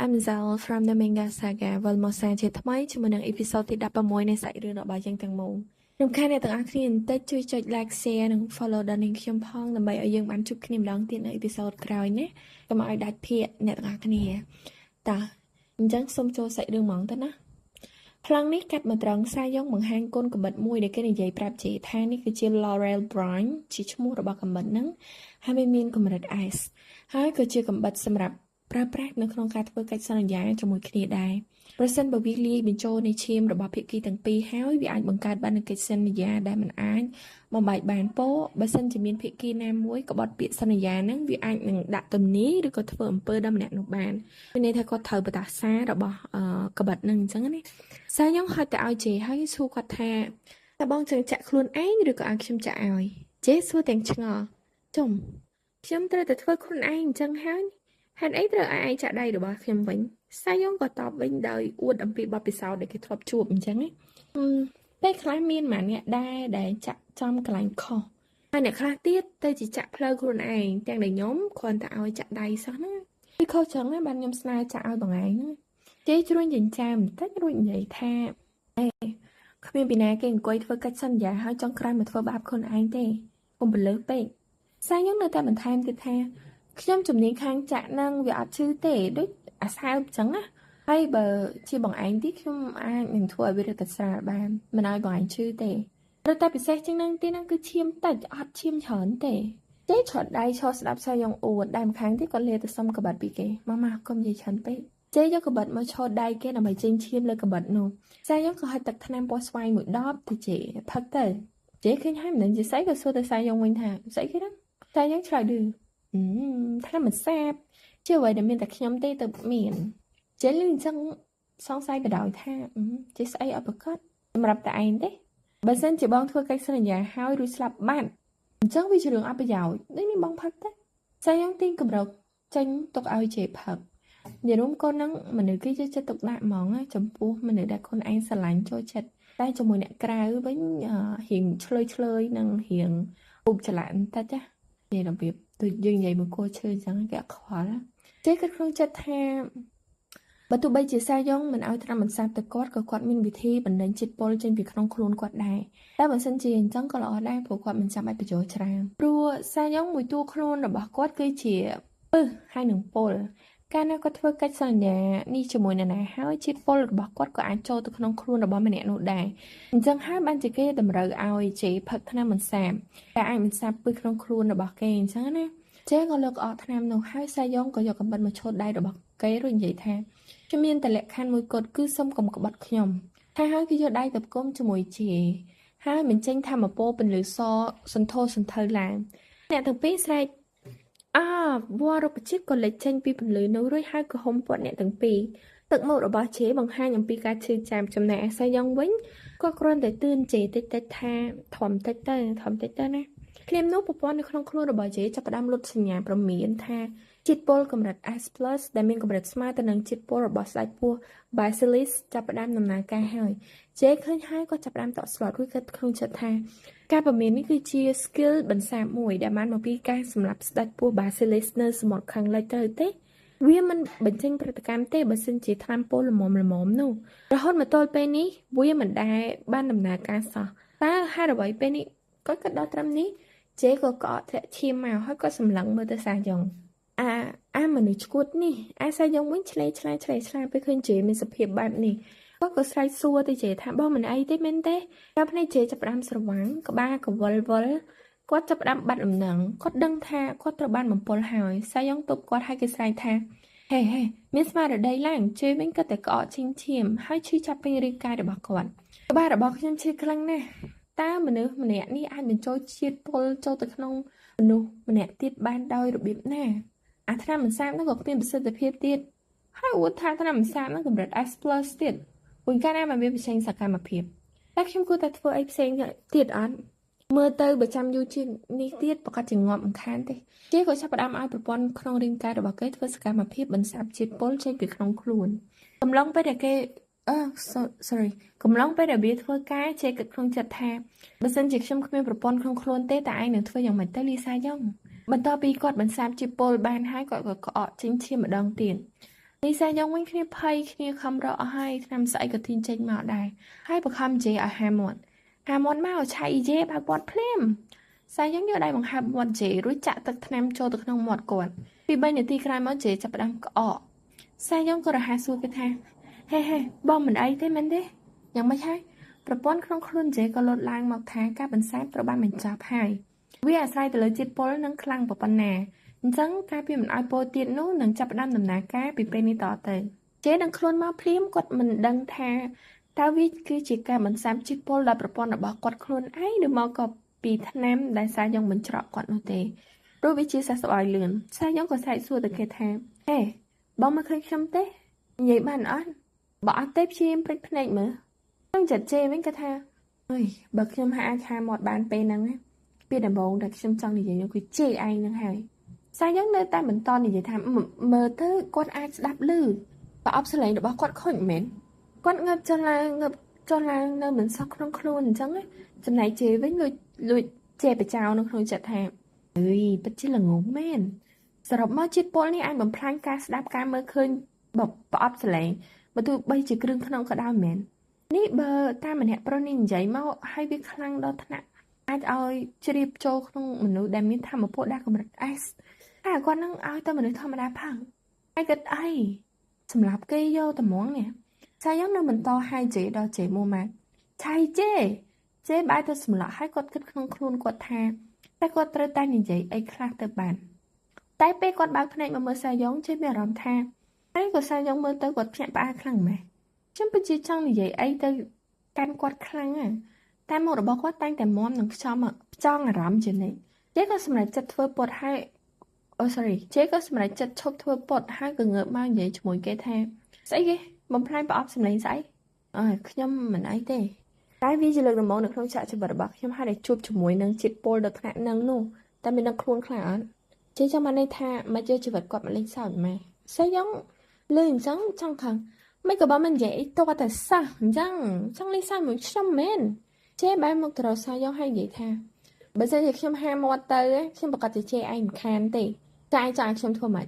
I'm Zal from the Manga Saga វិលមកសារជាថ្មីជាមួយនឹង episode ទី16នៃសាច់រឿងរបស់យើងទាំងមូលរំខានអ្នកទាំងអស់គ្នាបន្តិចជួយចុច like share និង follow ដល់នាងខ្ញុំផងដើម្បីឲ្យយើងបានជួបគ្នាម្ដងទៀតនៅ episode ក្រោយណាកុំឲ្យដាច់ភាកអ្នកទាំងអស់គ្នាតោះអញ្ចឹងសូមចូលសាច់រឿងហ្មងទៅណាប្លង់នេះកាត់មកត្រង់សាយ៉ុងបង្ហាញកូនកំបិតមួយដែលគេនិយាយប្រាប់ជេថានេះគឺជា Laurel Branch ជាឈ្មោះរបស់កំបិតហ្នឹងហើយវាមានកម្រិត S ហើយក៏ជាកំបិតសម្រាប់ប្រើប្រាស់នៅក្នុងការធ្វើកិច្ចសន្យាជាមួយគ្នាដែរប្រសិនបើវាលាយបញ្ចូលនៃឈាមរបស់ភាគីទាំងពីរហើយវាអាចបង្កើតបាននូវកិច្ចសន្យាដែលមិនអាចបំបែកបានពោបើសិនជាមានភាគីណាមួយក្បត់ពាក្យសន្យាហ្នឹងវាអាចនឹងដាក់ទំនីឬក៏ធ្វើអំពើដល់ម្នាក់នោះបានមានន័យថាគាត់ត្រូវបតាសារបស់កបិតហ្នឹងអញ្ចឹងណាសាយ៉ុងហុចទៅឲ្យជេហើយសួរគាត់ថាតើបងចង់ចាក់ខ្លួនឯងឬក៏ឲ្យខ្ញុំចាក់ឲ្យជេសួរទាំងឆ្ងល់ជុំខ្ញុំត្រូវតែធ្វើខ្លួនឯងអញ្ចឹងហើយហេតុអីត្រូវឲ្យឯងចាក់ដៃរបស់ខ្ញុំវិញសាយ៉ុងក៏តបវិញដោយអួតអំពីបទពិសោធន៍ដែលគេធ្លាប់ជួបអញ្ចឹងណាពេលខ្លះមានម៉ាអ្នកដែរដែលចាក់ចំកន្លែងខុសហើយអ្នកខ្លះទៀតទៅជាចាក់ផ្លូវខ្លួនឯងទាំងដែលខ្ញុំគ្រាន់តែឲ្យចាក់ដៃសោះហ្នឹងវាខុសចឹងណាបានខ្ញុំស្នើចាក់ឲ្យបងឯងហ្នឹងជេជ្រួញចិញ្ចើមបន្តិចរួចនិយាយថាអេគ្មានពីណាគេអង្គុយធ្វើកិច្ចសន្យាហើយចង់ក្រោយមកធ្វើបាបខ្លួនឯងទេកុំព្រលើសពេកសាយងនៅតែបន្ថែមទៀតថាខ្ញុំជំនាញខាងចាក់នឹងវាអត់ឈឺទេដូចអាសើបចឹងណាហើយបើជាបងឯងទីខ្ញុំអាចនឹងធ្វើឲ្យវារឹតតែស្រាលបានមិនឲ្យបងឯងឈឺទេរឹតតែពិសេសជាងនឹងទីហ្នឹងគឺឈាមតិចអត់ឈាមច្រើនទេទេច្រត់ដៃឈរស្ដាប់សាយងអួតតែម្ខាងទៀតគាត់លាទៅសុំកបាត់ពីគេមកមកកុំនិយាយច្រើនពេកជេយកកបិតមកឈរដៃគេដើម្បីចេញឈាមលើកបិតនោះសាយងក៏ហុចទឹកថ្នាំពណ៌ស្វាយមួយដបទៅជេផឹកទៅជេឃើញហើយមិនដឹងជាស្អីក៏សួរទៅសាយងវិញថាស្អីគេហ្នឹងសាយងឆ្លើយឌឺថ្នាំមិនសាបជាអ្វីដែលមានតែខ្ញុំទេទៅមានជេលឺអញ្ចឹងសង្ស័យបដ ாய் ថាជាស្អីអត់ប្រកាសសម្រាប់តែឯងទេបើសិនជាបងធ្វើកិច្ចសន្យាហើយរួចស្លាប់បាត់អញ្ចឹងវាជារឿងអត់ប្រយោជន៍នេះមានបងផឹកទេសាយងទាញកម្រោកចេញទុកឲ្យជេផឹកនិយាយរួមកូននឹងមនុស្សគេយកចិត្តទុកដាក់ហ្មងចំពោះមនុស្សដែលខ្លួនឯងស្រឡាញ់ចូលចិត្តតែជាមួយអ្នកក្រៅវិញរៀងឆ្លើយឆ្លើយនិងរៀងឧបចល័តបន្តិចណានិយាយរបៀបដូចយើងនិយាយមកគោឈើអញ្ចឹងគេអត់ខ្វល់ចេះគិតក្នុងចិត្តថាបើទោះបីជាសាយ៉ុងមិនឲ្យត្រាំបន្សាបទៅគាត់ក៏គាត់មានវិធីបណ្ដេញជាតិពុលចេញពីក្នុងខ្លួនគាត់ដែរតែបើសិនជាអញ្ចឹងក៏ល្អដែរព្រោះគាត់មិនចាំបាច់បញ្ចូលច្រើនព្រោះសាយ៉ុងមួយតួខ្លួនរបស់គាត់គឺជាពឹសហើយនឹងពុលកាលណាគាត់ធ្វើកិច្ចសន្យានេះជាមួយនរណាហើយជាតិពុលរបស់គាត់ក៏អាចចូលទៅក្នុងខ្លួនរបស់ម្នាក់នោះដែរអញ្ចឹងហើយបានជាគេតម្រូវឲ្យជេផឹកថ្នាំបន្សាបតែអាចបន្សាបពឹសក្នុងខ្លួនរបស់គេអញ្ចឹងណាជេក៏លើកអកថ្នាំនោះហើយសាយ៉ុងក៏យកកំបិតមកឆូតដៃរបស់គេរួចនិយាយថាខ្ញុំមានតែលក្ខខណ្ឌមួយគត់គឺសុំកុំក្បត់ខ្ញុំថាហើយគេយកដៃទៅផ្គុំជាមួយជេហើយបញ្ចេញធម្មពលពន្លឺសសន្ធោសន្ធៅឡើងអ្នកទាំងពីរស្រែកអើវ៉ារុក្ខជាតិក៏លេចចេញពីពន្លឺនោះរួចហើយក៏ហុំព័ទ្ធអ្នកទាំងពីរទឹកមុខរបស់ជេបង្ហាញអំពីការឈឺចាំចំណែកអាសាយ៉ងវិញក៏គ្រាន់តែទឿនជេតិចតិចថាធំតិចទៅធំតិចទៅណាភ្លាមនោះប្រព័ន្ធនៅក្នុងខ្លួនរបស់ជេចាប់ផ្ដើមលុតសញ្ញាព្រមានថាជាតិពុលកម្រិត S+ ដែលមានកម្រិតស្មើទៅនឹងជាតិពុលរបស់ស្ដេចពស់ Basilis ចាប់ផ្ដើមដំណើរការហើយជេឃើញហើយក៏ចាប់ផ្ដើមតក់ស្លុតរួចគិតក្នុងចិត្តថាការព្រមាននេះគឺជា skill បន្សាបមួយដែលបានមកពីការសម្លាប់ស្ដេចពស់ Basilis នៅសមុទ្រខាងលិចត្រូវទេវាមិនបញ្ចេញប្រតិកម្មទេបើសិនជាថ្នាំពុលល្មមល្មមនោះរហូតមកទល់ពេលនេះវាមិនដែលបានដំណើរការសោះតើហេតុអ្វីពេលនេះគាត់គិតដល់ត្រឹមនេះជេក៏ក្អកធ្លាក់ឈាមមកហើយក៏សម្លឹងមើលទៅសាយ៉ុងអាអាមនុស្សឈួតនេះអាសាយ៉ុងវិញឆ្លេឆ្លាឆ្លេឆ្លាពេលឃើញជេមានសភាពបែបនេះគាត់ក៏ស្រែកសួរទៅជេថាបងមិនអីទេមែនទេដល់ភ្នែកជេចាប់ផ្ដើមស្រវាំងក្បាលក៏វិលវិលគាត់ចាប់ផ្ដើមបាត់លំនឹងគាត់ដឹងថាគាត់ត្រូវបានបំពុលហើយសាយ៉ុងទប់គាត់ឲ្យគេស្រែកថាហេហេមានស្មារតីឡើងជេវិញក៏តែក្អកឈីងឈាមហើយឈឺចាប់ពេញរាងកាយរបស់គាត់ក្បាលរបស់ខ្ញុំឈឺខ្លាំងណាស់តើមនុស្សម្នាក់នេះអាចបញ្ចូលជាតិពុលចូលទៅក្នុងមនុស្សម្នាក់ទៀតបានដោយរបៀបណាអាថ្នាំបន្សាបនោះក៏គ្មានប្រសិទ្ធភាពទៀតហើយអួតថាថ្នាំបន្សាបនោះកម្រិត S+ ទៀតវិញកាលណាមិនមានបញ្ចេញសកម្មភាពតែខ្ញុំគួរតែធ្វើអីផ្សេងទៀតអត់មើលទៅបើចាំយូរជាងនេះទៀតប្រកាសជាងាប់មិនខានទេគេក៏ចាប់ផ្ដើមឲ្យប្រព័ន្ធក្នុងរាងកាយរបស់គេធ្វើសកម្មភាពបន្សាបជាតិពុលចេញពីក្នុងខ្លួនកំឡុងពេលដែលគេអឺ sorry កំឡុងពេលដែលវាធ្វើការជេគិតក្នុងចិត្តថាបើសិនជាខ្ញុំគ្មានប្រព័ន្ធក្នុងខ្លួនទេតើឯងនឹងធ្វើយ៉ាងម៉េចទៅលីសាយ៉ុង បន្ទាប់ពីគាត់បន្សាបជាតិពុលបានហើយគាត់ក៏ក្អកចេញឈាមម្ដងទៀត នេះសាយ៉ុងវិញគ្នាភ័យគ្នាខំរកអស់ហើយថ្នាំស្អីក៏ទាញចេញមកដែរហើយបខំជេឲ្យហាមាត់ហាមាត់មកឆៃជេបើកមាត់ភ្លាមសាយ៉ុងយកដៃបង្ហើបមាត់ជេរួចចាក់ទឹកថ្នាំចូលទៅក្នុងមាត់គាត់ពី3នាទីក្រោយមកជេចាប់ផ្ដើមក្អកសាយ៉ុងក៏រហ័សសួរគេថាហេហេបងមិនអីទេមែនទេយ៉ាងម៉េចហើយប្រព័ន្ធក្នុងខ្លួនជេក៏លោតឡើងមកថាការបន្សាបត្រូវបានបញ្ចប់ហើយវាអាស្រ័យទៅលើជាតិពុលនិងខ្លាំងប៉ុណ្ណាអញ្ចឹងការពីមិនឲ្យពោទៀតនោះនឹងចាប់ផ្ដើមដំណើរការពីពេលនេះតទៅជេនឹងខ្លួនមកភ្លាមគាត់មិនដឹងថាតើវាគឺជាការបន្សាបជាតិពុលដល់ប្រព័ន្ធរបស់គាត់ខ្លួនឯងឬមកក៏ពីថ្នាំដែលសាយ៉ុងបញ្ច្រកគាត់នោះទេព្រោះវាជាសះស្បើយលឿនសាយ៉ុងក៏ស្រែកសួរទៅគេថាហេបងមកឃើញខ្ញុំទេនិយាយបានអត់បើអត់ទេព្យាយាមព្រិចភ្នែកមើលខ្ញុំចិត្តជេវិញគាត់ថាអើយបើខ្ញុំហាក់អាចហាមាត់បានពេលហ្នឹងណាពីដំបូងដែលខ្ញុំចង់និយាយនោះគឺជេឯងហ្នឹងហើយសាយ៉ុងនៅតែបន្តនិយាយថាមើលទៅគាត់អាចស្ដាប់ឮប្រអប់សលេងរបស់គាត់ខូចមែនគាត់ងើបចុះឡើងងើបចុះឡើងនៅមិនសោះក្នុងខ្លួនអញ្ចឹងចំណែកជេវិញលួចលួចជេបចោលនៅក្នុងចិត្តថាអើយពិតជាល្ងងមែនសរុបមកជាតិពុលនេះអាចបំផ្លាញការស្ដាប់ការមើលឃើញប្រអប់សលេងបើទោះបីជាគ្រឿងក្នុងក៏ដោយមែននេះបើតាមម្នាក់ប្រុសនេះនិយាយមកហើយវាខ្លាំងដល់ថ្នាក់អាចឲ្យជ្រាបចូលក្នុងមនុស្សដែលមានធម៌ពលដល់កម្រិត S តែគាត់នឹងឲ្យតែមនុស្សធម្មតាផឹងហើយគិតអីសម្រាប់គេយកត្មងនេះសាយ៉ុងនៅបន្តហៅជេដល់ជេមួម៉ាត់ឆៃជេជេបែរទៅសម្លក់ហើយគាត់គិតក្នុងខ្លួនគាត់ថាតែគាត់ត្រូវតែនិយាយអីខ្លះទៅបានតែពេលគាត់បើកភ្នែកមកមើលសាយ៉ុងជេមានអារម្មណ៍ថាហើយក៏សាយ៉ុងមើលទៅគាត់ភ្ញាក់ផ្អើលខ្លាំងម៉េះខ្ញុំពិតជាចង់និយាយអីទៅកាន់គាត់ខ្លាំងណាស់តែមុខរបស់គាត់តែងតែមាំនឹងខ្ចំផ្ចង់អារម្មណ៍ជានិច្ចជេក៏សម្រេចចិត្តធ្វើពុតហើយអូ sorry ជេក៏សម្រេចចិត្តឈប់ធ្វើពុតហើយក៏ងើបមកនិយាយជាមួយគេថាស្អីគេបំផ្លាញប្រអប់សម្លេងស្អីអើខ្ញុំមិនអីទេតែវាជាលើកដំបូងនៅក្នុងឆាកជីវិតរបស់ខ្ញុំហើយដែលជួបជាមួយនឹងជាតិពុលដល់ថ្នាក់នឹងនោះតែមាននឹងខ្លួនខ្លះអត់ជេចង់បានន័យថាមកយកជីវិតគាត់មកលេងសើចម៉េះស្អីយ៉ងលឺអញ្ចឹងចង់ខាងមិនក៏បើមិននិយាយអីតតែសោះអញ្ចឹងចង់លេងសើចមួយខ្ញុំមែនជេបែរមកទៅរកសាយ៉ងហើយនិយាយថាបើសិនជាខ្ញុំហាមាត់ទៅខ្ញុំប្រកាសជាជេឯងមិនខានទេតែឯងចង់ឲ្យខ្ញុំធ្វើម៉េច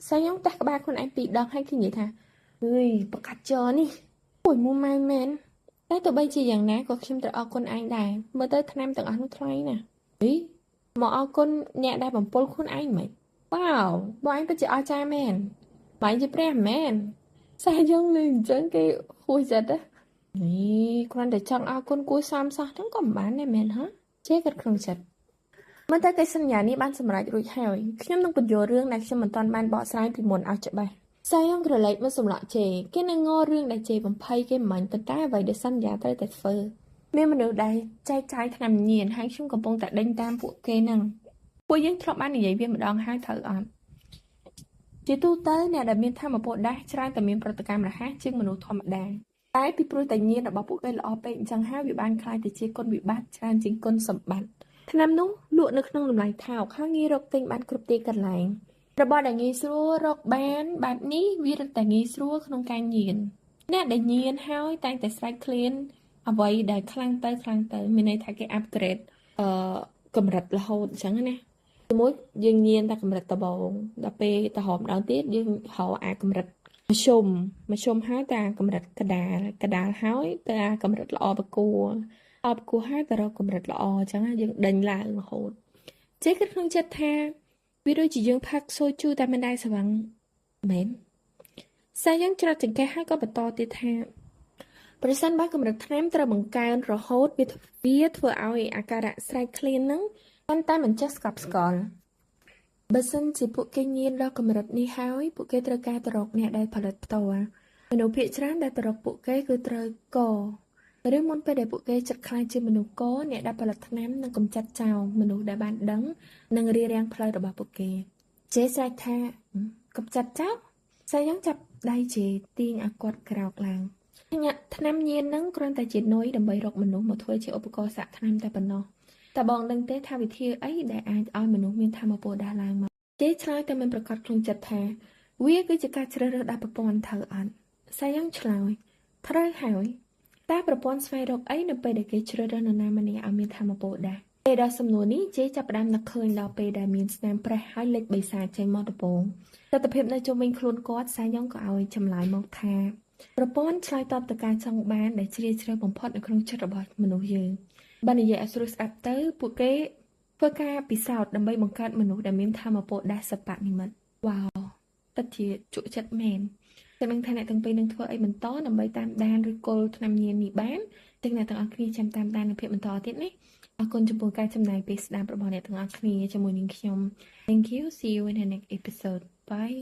សាយ៉ងតះក្បាលខ្លួនឯងពីរដងហើយគេនិយាយថាអើយប្រកាសចនេះពួយមួម៉ៅមែនតែទោះបីជាយ៉ាងណាក៏ខ្ញុំត្រូវអរគុណឯងដែរមើលទៅថ្នាំទាំងអស់នោះថ្លៃណាស់អីមកអរគុណអ្នកដែលបំពុលខ្លួនឯងមិនវ៉ាវបងឯងពិតជាអស្ចារ្យមែនបងឯងជាព្រះមែនសាយ៉ងលឺអញ្ចឹងគេហួសចិត្តនេះគ្រាន់តែចង់អរគុណគួសមសោះហ្នឹងក៏មិនបានដែរមែនហ៎ជេគិតក្នុងចិត្តមើលតែកិច្ចសន្យានេះបានសម្រេចរួចហើយខ្ញុំនឹងពន្យល់រឿងដែលខ្ញុំមិនទាន់បានបកស្រាយពីមុនឲ្យច្បាស់សាយ៉ងក្រឡេកមកសម្លក់ជេគេនឹងងរឿងដែលជេបំភ័យគេមិនប៉ុន្តែអ្វីដែលសន្យាត្រូវតែធ្វើមានមនុស្សដែលចែកចាយថ្នាំញៀនហើយខ្ញុំកំពុងតែដេញតាមពួកគេហ្នឹងពួកយើងធ្លាប់បាននិយាយវាម្ដងហើយត្រូវអត់ជាទូទៅអ្នកដែលមានធម៌ពលដាស់ច្រើនតែមានប្រតិកម្មរហ័សជាងមនុស្សធម្មតាតែពីព្រោះតែញៀនរបស់ពួកគេល្អពេកអញ្ចឹងហើយវាបានក្លាយទៅជាគុណវិបត្តិច្រើនជាងគុណសម្បត្តិថ្នាំនោះលក់នៅក្នុងតម្លៃថោកហើយងាយរកទិញបានគ្រប់ទីកន្លែងរបស់ដែលងាយស្រួលរកបានបែបនេះវារឹតតែងាយស្រួលក្នុងការញៀនអ្នកដែលញៀនហើយតែងតែស្រែកឃ្លានអ្វីដែលខ្លាំងទៅខ្លាំងទៅមានន័យថាគេ upgrade កម្រិតរហូតអញ្ចឹងណាជាមួយយើងញៀនតែកម្រិតដបងដល់ពេលទៅហមម្ដងទៀតយើងរកអាកម្រិតមធ្យមមធ្យមហើយតែកម្រិតកដាលកដាលហើយទៅអាកម្រិតល្អប្រគួរអបគួរហើយទៅរកកម្រិតល្អអញ្ចឹងយើងដេញឡើងរហូតចេះគិតក្នុងចិត្តថាវាដូចជាយើងផឹកសូជូតែមិនដែរស្វឹងមែនសាយើងច្រត់ចង្កេះហើយក៏បន្តទៀតថាប្រសិនបើកម្រិតថ្នាំត្រូវបង្កើនរហូតវាធ្វើឲ្យអាការៈស្រែកឃ្លានហ្នឹងប៉ុន្តែមិនចេះស្កប់ស្កល់បើសិនជាពួកគេញៀនដល់កម្រិតនេះហើយពួកគេត្រូវការទៅរកអ្នកដែលផលិតផ្ទាល់មនុស្សភាគច្រើនដែលទៅរកពួកគេគឺត្រូវកឬមុនពេលដែលពួកគេចិត្តខ្លាចជាមនុស្សកអ្នកដែលផលិតថ្នាំនឹងកម្ចាត់ចោលមនុស្សដែលបានដឹងនិងរារាំងផ្លូវរបស់ពួកគេជេស្រែកថាកម្ចាត់ចោលសាយ៉ងចាប់ដៃជេទាញឲ្យគាត់ក្រោកឡើងថ្នាំញៀននឹងគ្រាន់តែជានុយដើម្បីរកមនុស្សមកធ្វើជាឧបករណ៍សាក់ថ្នាំតែប៉ុណ្ណោះតែបងដឹងទេថាវិធីអីដែលអាចឲ្យមនុស្សមានធម៌ពលដាស់ឡើងមកជេឆ្លើយតែមិនប្រកាសក្នុងចិត្តថាវាគឺជាការជ្រើសរើសដល់ប្រព័ន្ធត្រូវអត់សាយ៉ងឆ្លើយត្រូវហើយតែប្រព័ន្ធស្វែងរកអីនៅពេលដែលគេជ្រើសរើសនរណាម្នាក់ឲ្យមានធម៌ពលដាស់ ពេលដល់សំណួរនេះជេចាប់ផ្ដើមនឹកឃើញដល់ពេលដែលមានស្នាមប្រេះហើយលេចបិសាចចេញមកដំបូងទស្សនភាពនៅជុំវិញខ្លួនគាត់សាយ៉ុងក៏ឲ្យចម្លើយមកថាប្រព័ន្ធឆ្លើយតបទៅការចង់បានដែលជ្រាលជ្រៅបំផុតនៅក្នុងចិត្តរបស់មនុស្សយើងបើនិយាយឲ្យស្រួលស្ដាប់ទៅពួកគេធ្វើការពិសោធន៍ដើម្បីបង្កើតមនុស្សដែលមានថាមពលដាស់សិប្បនិម្មិតវ៉ាវពិតជាជក់ចិត្តមែនតែនឹងថាអ្នកទាំងពីរនឹងធ្វើអីបន្តដើម្បីតាមដានឬគល់ថ្នាំញៀននេះបានទាំងអ្នកទាំងអស់គ្នាចាំតាមដាននៅភាពបន្តទៀតណាអរគុណចំពោះការចំណាយពេលស្ដាប់របស់អ្នកទាំងអស់គ្នាជាមួយនឹងខ្ញុំ។ Thank you. See you in the next episode. Bye.